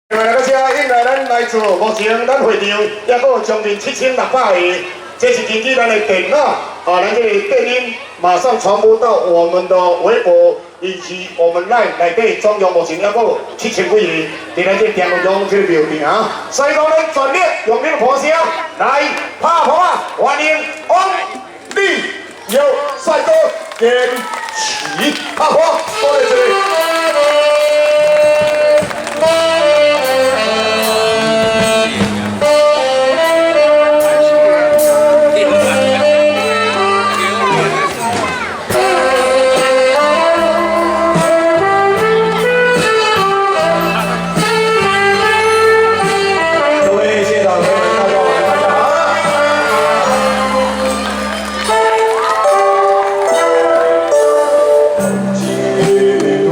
來到這，因來咱來自目前咱會場抑閣有將近7600個，這是根據咱的電腦啊，咱這個電音馬上傳播到我們的微博以及我們 LINE 內底，總共目前抑閣有7000幾個，佇咱這個電腦中這個廟場啊，所以講咱全力用恁的破聲來拍破啊，歡迎王力友帥哥堅持拍破，多謝這個。各位現場朋友們，大家晚安，大家好。一路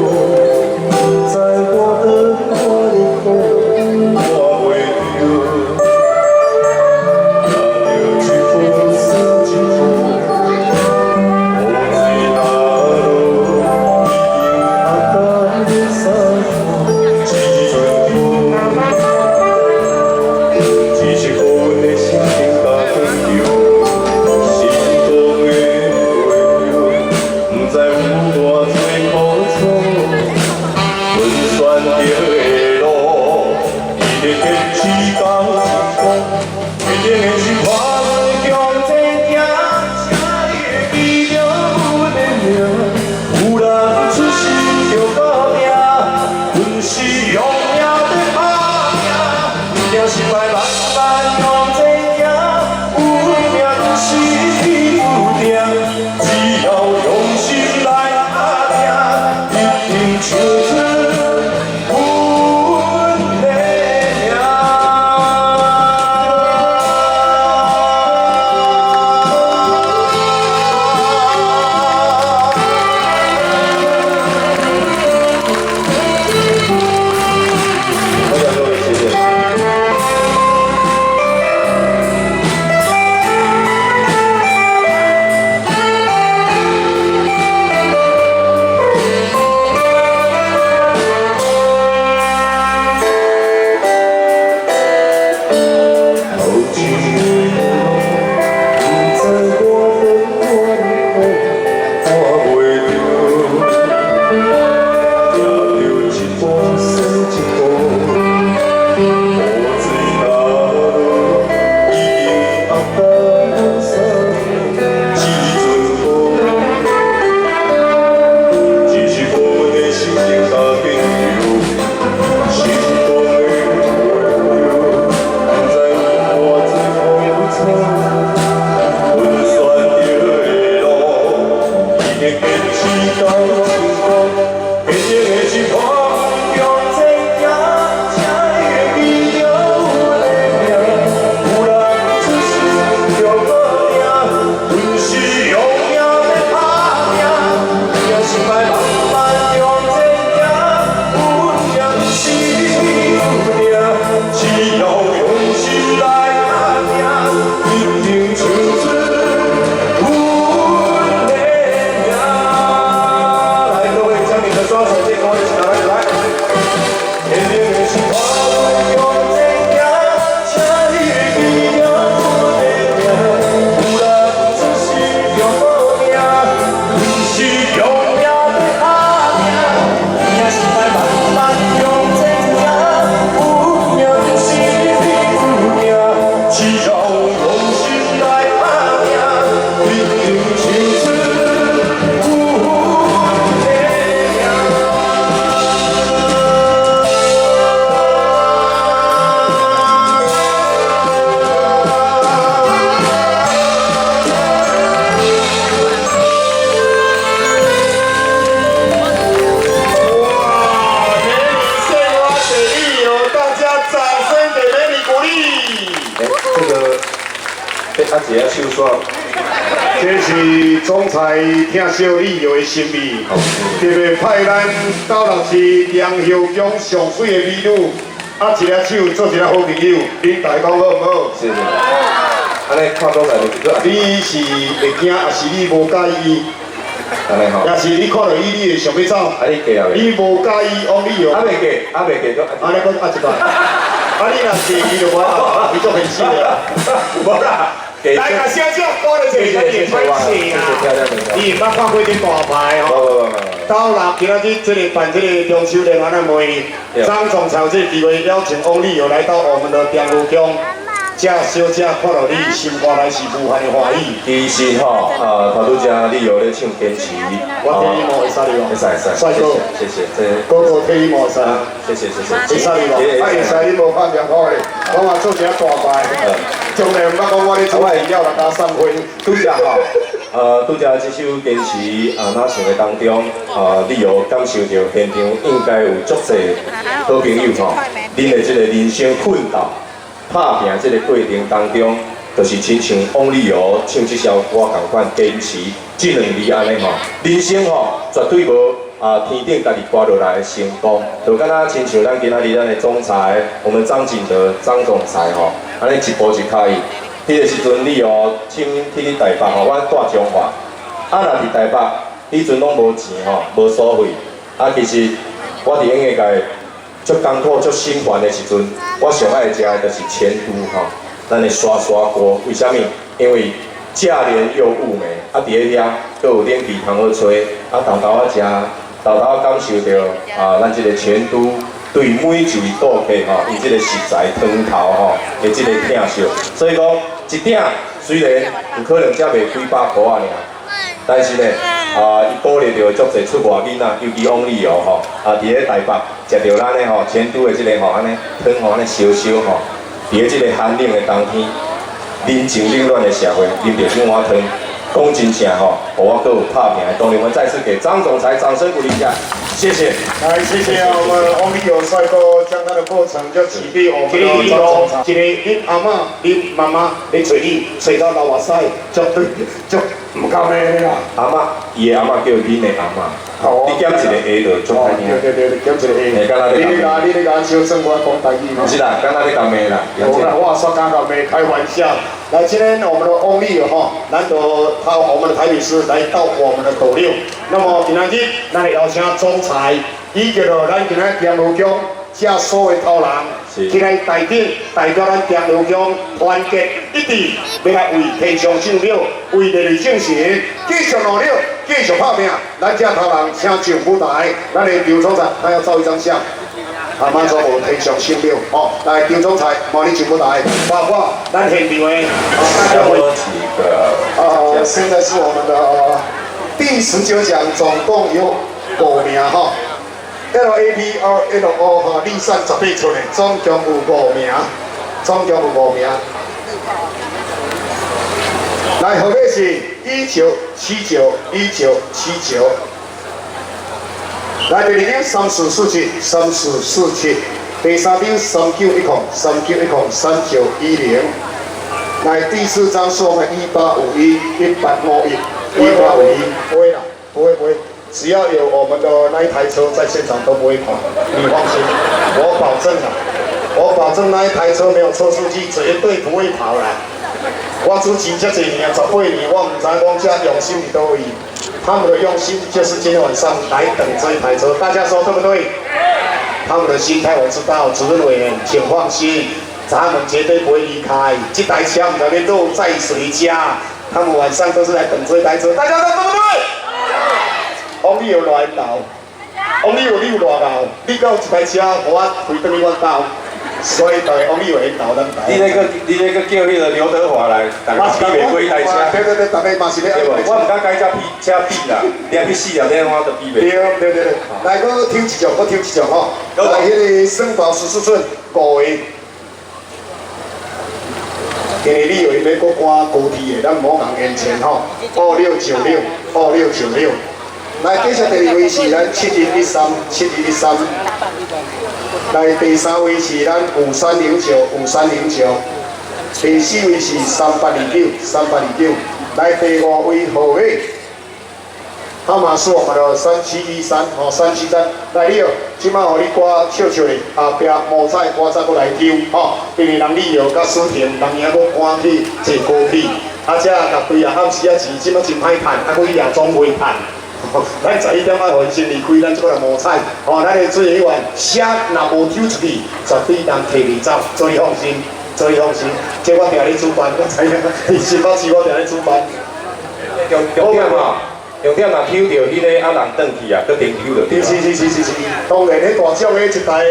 在我的我的空，我袂着，行着一步算一步，雨水若落，已經壓甲阮衫褲，一陣雨。只是予阮的心情加堅強，心動的袂着，不知有偌濟苦楚，阮選著的路，伊咧堅持到成功，一定會是看阮向前行，請你會記著阮的名。有人出生就報定，阮是用命在打拼，定是愛慢慢向前行，有命就是天注定，只要用心來打拼，一定唱出阮的名。多謝各位，謝謝。頭一个路，不知我長阮苦，看袂著，行著一步算一步，雨水若落，已經壓甲阮衫褲，一陣雨，只是予阮的心情加堅強，心動的袂著，不知有偌濟苦楚，阮選著的路，已經堅持到成功，一定會是看阮向前行，請你會記著阮的名。有人出生就報定，阮是用命在打拼，定是愛慢慢向前行，有命是天注定，只要用心來打拼，一定唱出阮的名。來，各位將你的雙手借過，一起來來。一定會是看阮向前行，請你會記著阮的名。有人出生就報定，阮是用命在打拼，定是愛慢慢向前行，有命就是天注定，只要用心來打拼，一定唱出阮的名。哇！美女獻花給力哦，大家掌聲給美女鼓勵。欸，這個，欸，阿姐啊，秀煞，這是總裁疼惜你的心意，特別派咱斗六市楊秀宮上水的美女，啊，一个手做一个好朋友，恁大家講好毋好？謝謝。按呢看總裁就你是會驚，抑是你無佮意？按呢吼。若是你看著伊，你會想欲走。啊，你嫁啊未？你無佮意王力宏。啊未嫁，啊未嫁都。按呢閣啊一擺。啊你若嫁伊就無啊，伊足現實的。無啦。來，甲小姐鼓勵一下，你會歹勢啦。你毋捌看過這大牌吼？到啦，今仔日這個辦這個中秋聯歡晚會，張總裁有這個機會邀請王力宏來到我們的天后宮，這小姐看著你，心肝內是無限的歡喜。其實吼，啊，頭拄則你有咧唱堅持，我替你摸會使無？會使會使，帥哥，謝謝，這哥哥替你摸會使。謝謝謝謝。會使無？啊會使，你無拍面好咧，我嘛做一下大牌，從來毋捌講我咧做了來共送花。拄則吼，拄則這首堅持啊，哪唱的當中，啊，你有感受著現場應該有足濟好朋友吼，恁的這個人生奮鬥、拍拚這個過程當中，就是親像王力宏唱這首歌仝款，堅持這兩字按呢吼，人生吼絕對無啊天頂家己掛落來的成功，就敢若親像咱今仔日咱的總裁，我們張景德張總裁吼，按呢一步一跤印。彼個時陣你哦，親去台北吼，我住彰化，啊若佇台北，彼陣攏無錢吼，無所費。啊，其實我佇音樂界足艱苦、足心煩的時陣，我上愛食的就是前都吼，咱的涮涮鍋。為啥物？因為價廉又物美，啊，佇咧遐閣有冷氣通好吹，啊，沓沓仔食，沓沓仔感受著啊，咱這個前都對每一位顧客吼，伊這個食材湯頭吼的這個疼惜，所以講一鼎雖然有可能才賣幾百箍仔爾，但是呢，啊，伊鼓勵著足濟出外囡仔，尤其王力宏吼，啊，佇咧台北食著咱的吼前都的這個吼按呢湯吼按呢燒燒吼，佇咧這個寒冷的冬天，人情冷暖的社會，啉著這碗湯，講真正吼，予我閣有拍拚的動力。我們再次給張總裁掌聲鼓勵一下，謝謝。來，謝謝我們王力宏帥哥將他的過程就啟迪我們的張總裁。一个恁阿嬤、恁媽媽咧揣你，揣到流目屎，足足毋甘的啦。阿嬤，伊的阿嬤叫恁的阿嬤。你減一個 A 就足歹聽。對對對，減一個 A。欸，敢若你咧共你咧共小算我講台語嗎？毋是啦，敢若咧共罵啦。無啦，我煞敢共罵，開玩笑。來，今天我們的王力宏哈，難得他我們的台北市來到我們的斗六。那麼今仔日，咱會邀請總裁，以及著咱今仔天后宮這所有頭人，起來台頂代表咱天后宮團結一致，欲來為天上聖廟，為熱力精神，繼續努力，繼續拍拚。咱這頭人請上舞台，咱的張總裁他要照一張相。啊，媽祖無天上聖廟，哦，來張總裁，麻煩你上舞台，包括咱現場的，大家會，啊，現在是我們的第19獎，總共有五名哈，LAPRLO 哈，立善18寸的，總共有五名，總共有五名。來，號碼是1979，1979。來，第二張3447，3447；第三張3910，3910，3910。來，第四張是我們1851，1851，1851，不會啦，不會不會，只要有我們的那一台車在現場都不會跑，你放心，我保證啦，我保證那一台車沒有測速器，絕對不會跑啦。我主持這濟年啊，18年，我毋知講這用心佇佗位。他們的用心就是今天晚上來等這一台車，大家說對不對？他們的心態我知道，主任委員請放心，咱們絕對不會離開。這台車毋知欲落在誰家，他們晚上都是來等這一台車，大家說對不對？王你有偌緣投？王你有你有偌𠢕？你閣有一台車，予我開轉去阮兜。所以大家王你有緣投咱台。你咧閣叫彼個劉德華來，逐家比袂過彼台車。對對對，逐家嘛是咧。對無？我毋敢共伊遮比車比啦，連去死了，我都比袂。對對對對，來，閣抽一張，閣抽一張吼。來，彼個耍寶14寸五個。因為你有欲閣趕高鐵的，咱毋好共延前吼。2696，2696。來，繼續第二位是咱7113，7113。來，第三位是咱5309，5309。第四位是3829，3829。來，第五位號碼，號碼是我們的3713，吼，373。來，你哦，這擺予你掛笑笑咧，後壁毛彩我再閣來抽，吼，因為人你哦佮思婷，人伊猶閣趕去坐高鐵，啊，這共對啊，暗時仔錢這擺真歹趁，啊，閣去夜總會趁。咱11點愛予𪜶先離開，咱這個來摸彩。吼，咱的水議員聲若無抽出去，絕對人提袂走，所以放心，所以放心。這我定咧主辦，我知影，佇新北市我定咧主辦。重點吼，重點若抽著彼个啊人轉去啊，閣重抽著。是是是是是，當然，彼大獎彼一台，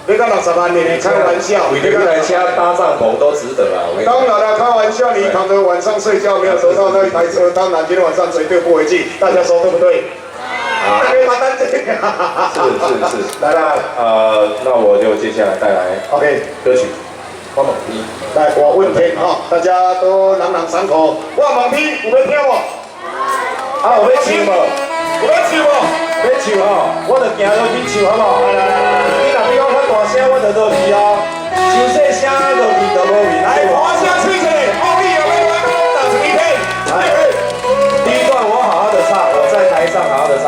你講60萬呢？開玩笑，為著彼台車搭帳篷都值得啊！當然啦，開玩笑，你躺著晚上睡覺沒有得到那一台車，當然今天晚上絕對不回去。大家說對不對？啊，是是是，來啦，那我就接下來帶來 OK 歌曲《我問天》。來，我問天哈，大家都朗朗上口。我問天有欲聽無？啊，有欲唱無？有欲唱無？欲唱吼，我就行落去唱好無？來來來，你若比我較大聲，我就落去哦。傷細聲落去就無面。來，大聲唱一下，奧利有沒有打成一片？來，第一段我好好的唱，我在台上好好的唱。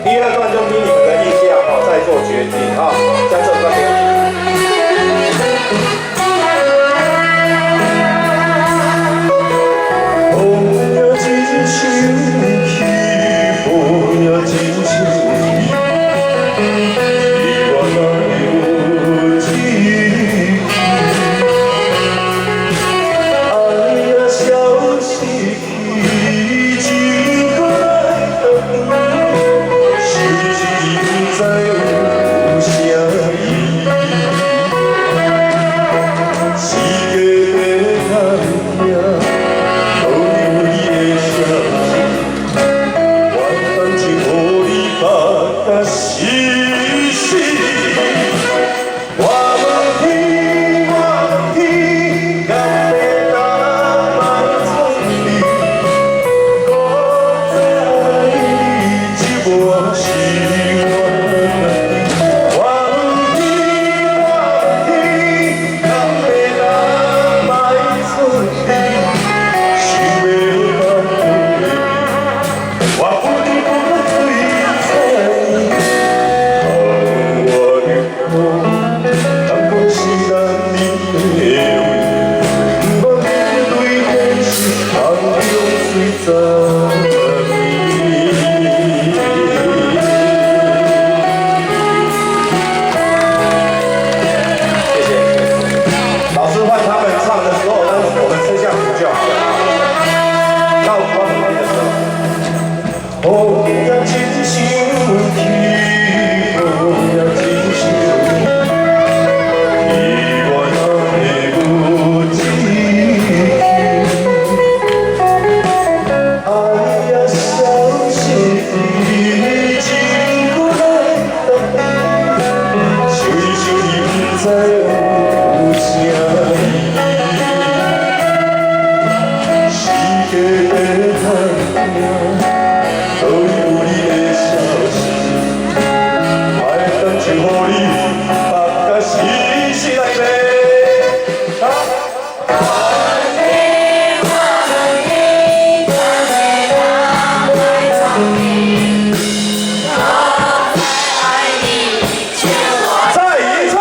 第二段就聽你們的意見哦，再做決定啊。先做決定。風也真生氣，風也真生氣，你我哪會有志氣？愛也消失去，情搁來回轉，想你不知有啥意。世界的痛疼，都有你的消息，我感情予你放甲死死。我問天，我問天，敢會當莫創你？古早愛你，這無是我家己。我問天，我問天，敢會當莫創你？想欲放過你，我不得不對知。我的苦，敢講是咱的話，不愿面對現實，空中水怎謝謝。老師換他們唱的時候，那我們吃下苦就好了。到我們的時候，風也真生氣，風也真生氣，你我哪會有志氣？愛也消失去，情搁來回轉，想你想你不知有啥意。世界的痛疼，都有你的消息，莫等情予你放甲死死內面。啊！再一次。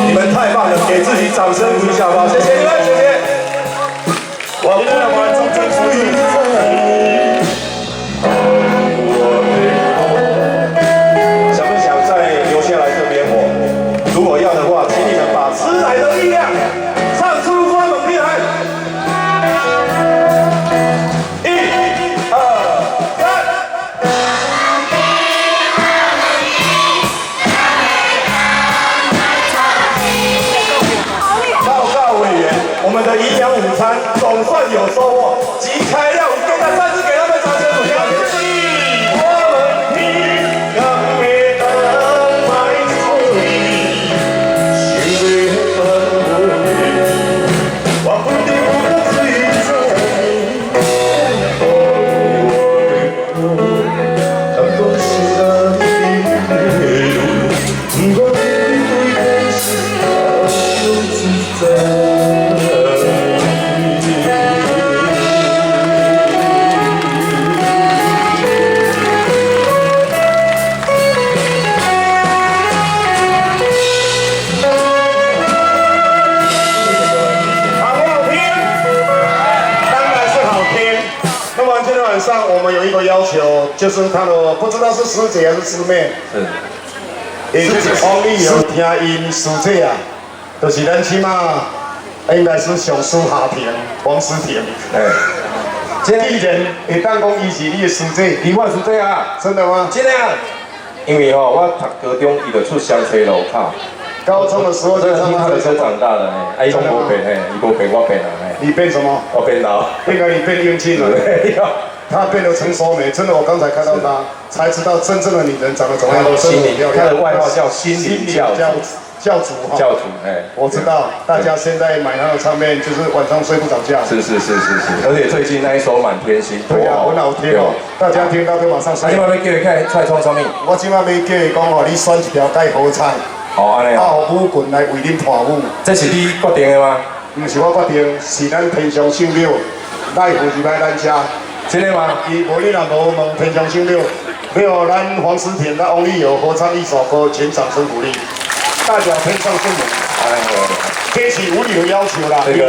你們太棒了，給自己掌聲鼓勵一下吧，謝謝你們，謝謝。我今天我們掌聲鼓勵。想不想再留下來這邊活？如果要的話，請你們把吃奶的力量唱出我問天來。一、二、三。報告委，就是他的不知道是師姐還是師妹，是。也就是王力宏聽𪜶師姐啊，就是咱起碼應該是上師下庭黃思婷。哎，既然會當講伊是你的師姐，伊我師姐啊，真的嗎？真的啊，因為吼，我讀高中伊就出雙車路口。高中的時候就聽他的歌長大的，哎，伊攏無變，嘿，伊無變，我變啦，嘿。你變什麼？我變老。應該你變英俊了。他變得成熟美，真的，我剛才看到他，才知道真正的女人長得怎麼樣。心靈，他的外號叫心靈教主哈。教主，哎，我知道，大家現在買他的唱片，就是晚上睡不着覺。是是是是是，而且最近那一首《滿天星》，對啊，很好聽哦，大家聽到都馬上睡。你這馬欲叫伊出來創啥物？我這馬欲叫伊講哦，你選一條較好唱。哦，按呢。啊，舞群來為恁伴舞。這是你決定的嗎？毋是我決定，是咱天上聖母來赴入來咱遮。真的嗎？伊無你若無問天上聖母，欲咱黃思婷佮王力友合唱一首歌，請掌聲鼓勵，代表天上聖母。哎，這是無理由要求啦，這個是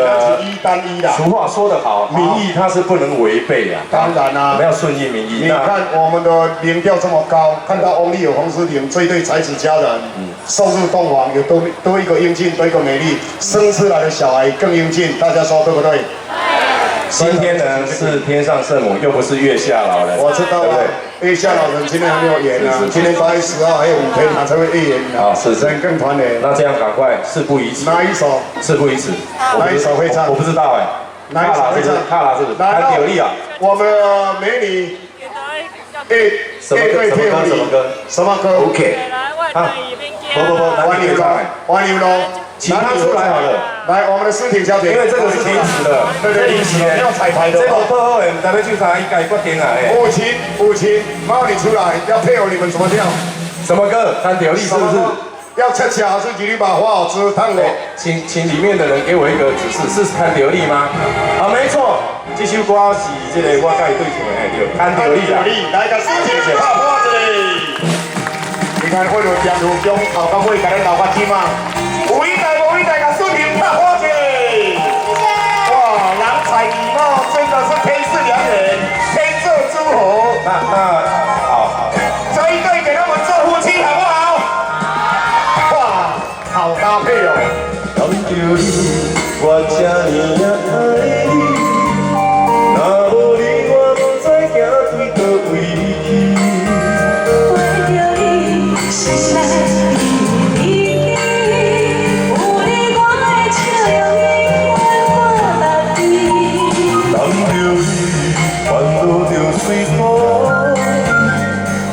一單一啦。俗話說得好，民意它是不能違背啊。當然啦，我們要順應民意。你看我們的民調這麼高，看到翁立友、黃思婷這對才子佳人，送入洞房，有多多一個英俊，多一個美麗，生出來的小孩更英俊，大家說對不對？今天呢是天上聖母，又不是月下老人。我知道啊，月下老人今天還沒有演啊，今天8月10號還有5天，他才會預演啊。是是，人更團圓。那這樣趕快，事不宜遲。哪一首？事不宜遲。哪一首會唱？我不知道哎。哪一首會唱？卡拉是不是？來，有力啊！我們的美女，什麼歌？什麼歌？什麼歌？什麼歌？OK。啊，不不不，玩牛龍，玩牛龍，請他出來好了。來，我們的思婷小姐，因為這個是臨時的，對對，臨時的，沒有彩排的。這個好好的，毋知欲唱啥，伊家己決定啊。母親，母親，貓你出來，要配合你們怎麼跳？什麼歌？看條例是不是？要恰恰還是吉利把花好吃燙的？請裡面的人給我一個指示，是牽著你嗎？啊，沒錯，這首歌是這個我佮伊對唱的，對，牽著你啦。來個思婷拍破一下。你看，為了江如中頭到尾，共咱留到這馬。有一代無一代，共思婷拍破一下。哇，郎才女貌，真的是天賜良緣，天作之合。那好，這一對給他們做夫妻好不好？哇，好搭配哦。牽著你，我這呢仔愛你。若無你，我毋知行對佗位去。陪著你，熟悉你的有你我的笑容永遠滿目甜。牽著你，煩惱就隨風去。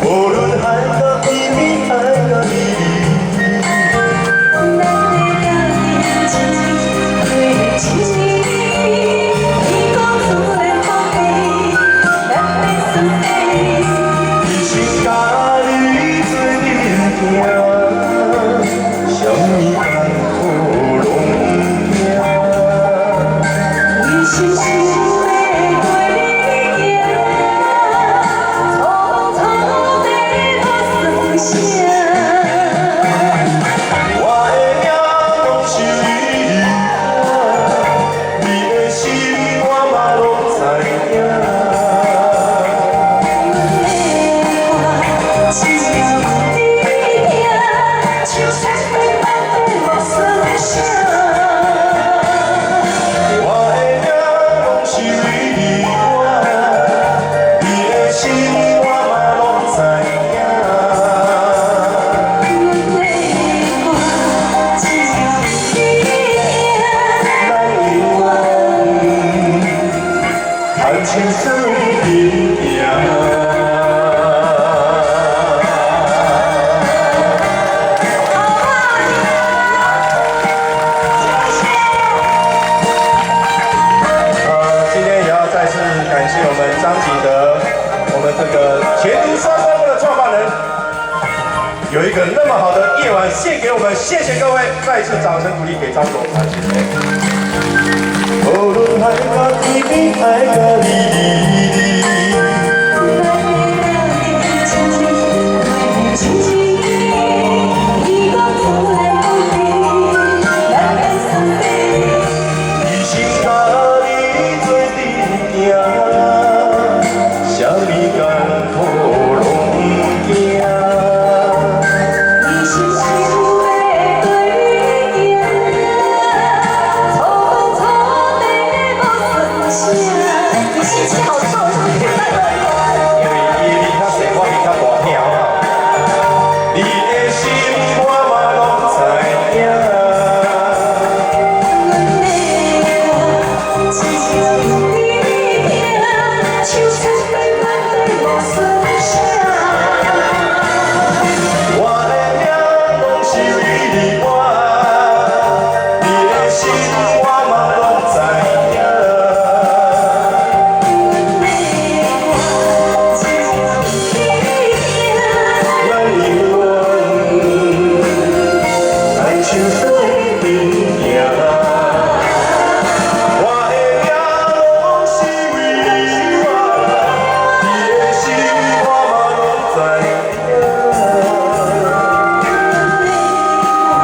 無論海角天邊，愛甲你。咱的感情過一年，天公自然保庇，咱變媠弟。一心佮你做陣行，啥物艱苦攏毋驚。一心想欲陪你行，蒼蒼地無算聲。我的命攏受你疼，你的心我嘛攏知影。阮的歌只要你聽，唱千遍萬遍無算聲。我的命攏受你管，你的心我嘛攏知影。阮的歌只要你聽，咱永遠牽手做陣行。謝謝。今天也要再次感謝我們張景德，我們這個前途雙聲部的創辦人，有一個那麼好的夜晚獻給我們，謝謝各位，再次掌聲鼓勵給張總，謝謝。無論海角天邊，愛佮你離。咱的感情親像過一年，天公自然保庇，咱變媠弟。一心佮你做陣行，啥物艱苦攏你的心我嘛攏知影。阮的歌只有你聽，唱千遍萬遍無算聲。我的命攏是為你換，你的心我嘛攏知影。阮的歌只有你聽，咱永遠牽手做陣行。我的命攏是為你換，你的心我嘛攏知影。阮的歌只有你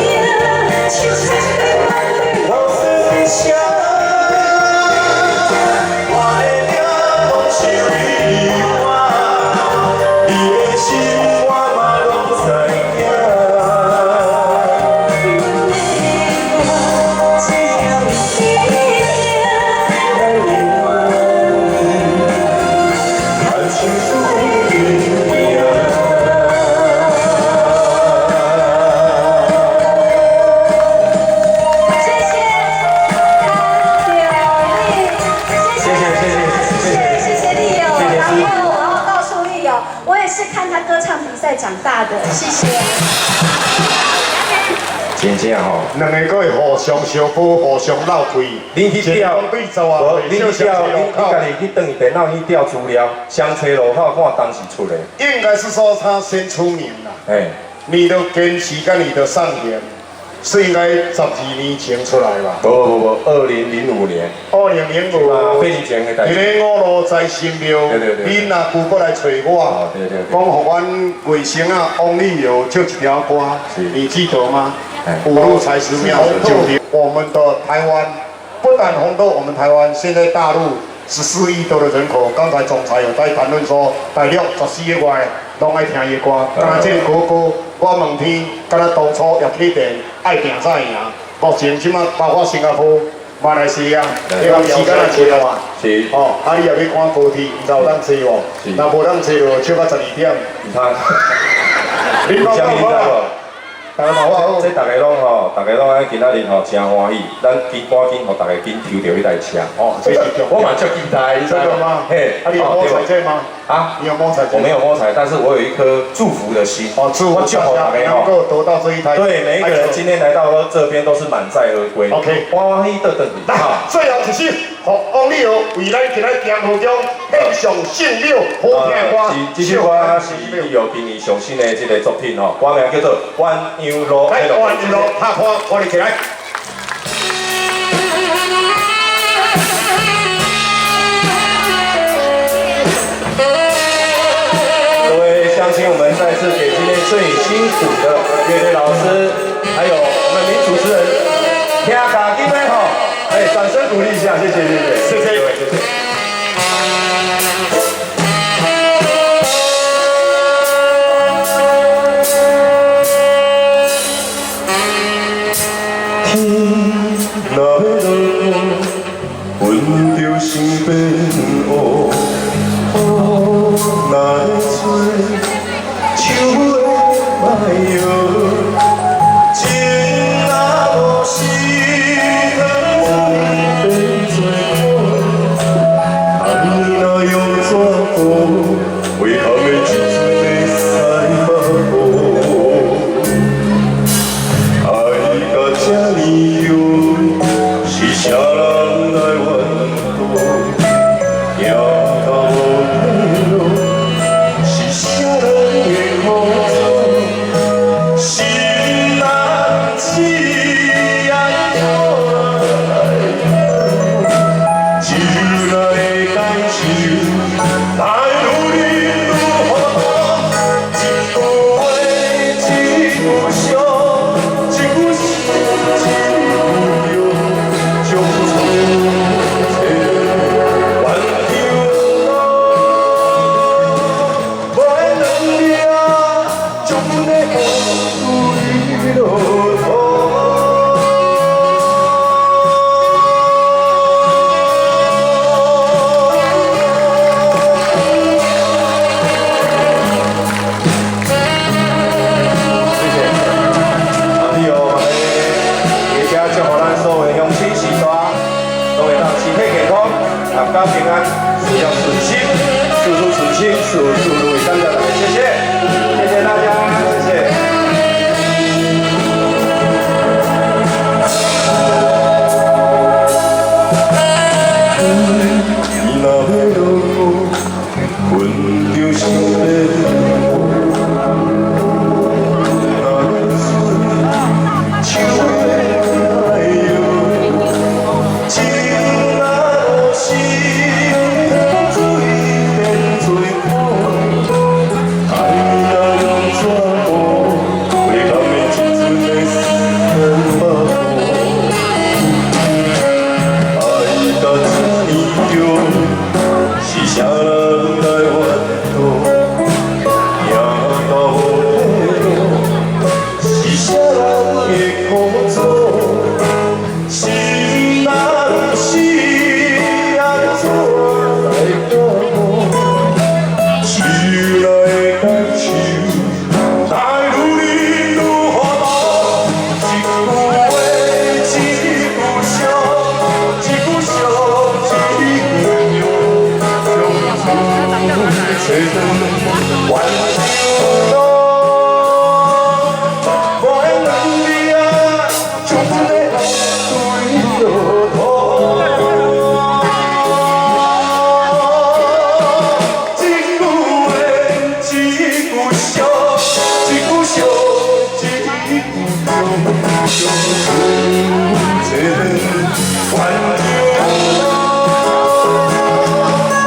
聽，唱千遍萬遍無算聲。我的命攏是為你換，你的心我嘛攏知影。阮的歌只有你聽，咱永遠牽手做陣行。謝謝譚柳麗，謝謝謝謝謝謝謝麗友。然後我要告訴麗友，我也是看他歌唱比賽長大的，謝謝。真正吼，兩个閣會互相相補，互相鬥氣。恁去調，對十外無，歲，恁去調，你家己去轉電腦去調資料，雙車路口看當時出的，應該是說他先出名啦。嘿，你的堅持跟你的上演，是應該12年前出來吧？無無無，2005年， 2005， 8年前的代誌。佇咧五路財神廟，對對對恁阿姑過來揣我，對對對講予阮外甥仔王立友唱一條歌，你記得嗎？五路財神廟就我們的台灣，不但紅到我們台灣，現在大陸14億多的人口，剛才總裁有在談論說，大陸14億外攏愛聽伊的歌，敢若這个哥哥，我問天，敢若當初葉啟田愛拼才會贏，目前這馬包括新加坡、馬來西亞，這個時間也真晚。是。哦，啊你也欲趕高鐵，毋知有當坐無？若無當坐就笑到12點。毋通。你講啥物你知無？大家嘛好。這大家攏吼，大家攏愛今仔日吼真歡喜，咱緊趕緊予大家緊抽著彼台車。哦，這是重點。我嘛足期待，你知真的嗎？嘿，啊，你有摸彩這嗎？啊，你有摸彩？我沒有摸彩，但是我有一顆祝福的心。哦，祝福我祝福大家能夠得到這一台。對，每一個人今天來到這邊都是滿載而歸。 OK，歡歡喜喜轉轉去。來，最後一首，予王力豪為咱今仔天河中獻上聖廟好聽的歌。是，這首歌是力豪今年上新的這個作品吼，歌名叫做《鸳鸯路》。來，鸳鸯路，拍破，看你起來。各位鄉親，我們再次給今天最辛苦的樂隊老師，還有我們女主持人，聽卡金的吼，哎，掌聲鼓勵一下，謝謝謝謝，謝謝各位，謝謝。天若欲落雨，阮就先變烏；風若會吹，樹會莫搖。情若無時，糖變做苦。愛若用紙糊，遺憾的一出袂使抹糊。愛到這呢久，是啥人來怨毒？行到無退路，是啥人的苦楚？心若不是安怎來只有咱的感受，来愈冷愈糊塗。懸秋路，我的兩字啊，將阮的愛對落土。一句話，一句惜，一句惜，一句惜，這懸秋路，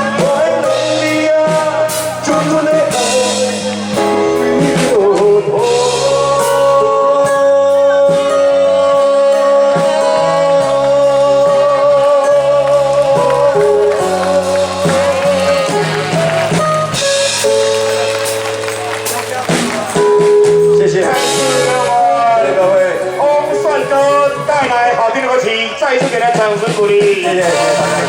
我的兩字啊，將阮的愛對落土。謝謝，謝謝各位，翁帥哥帶來好聽的歌曲，再一次給他掌聲鼓勵。謝謝，謝謝大家。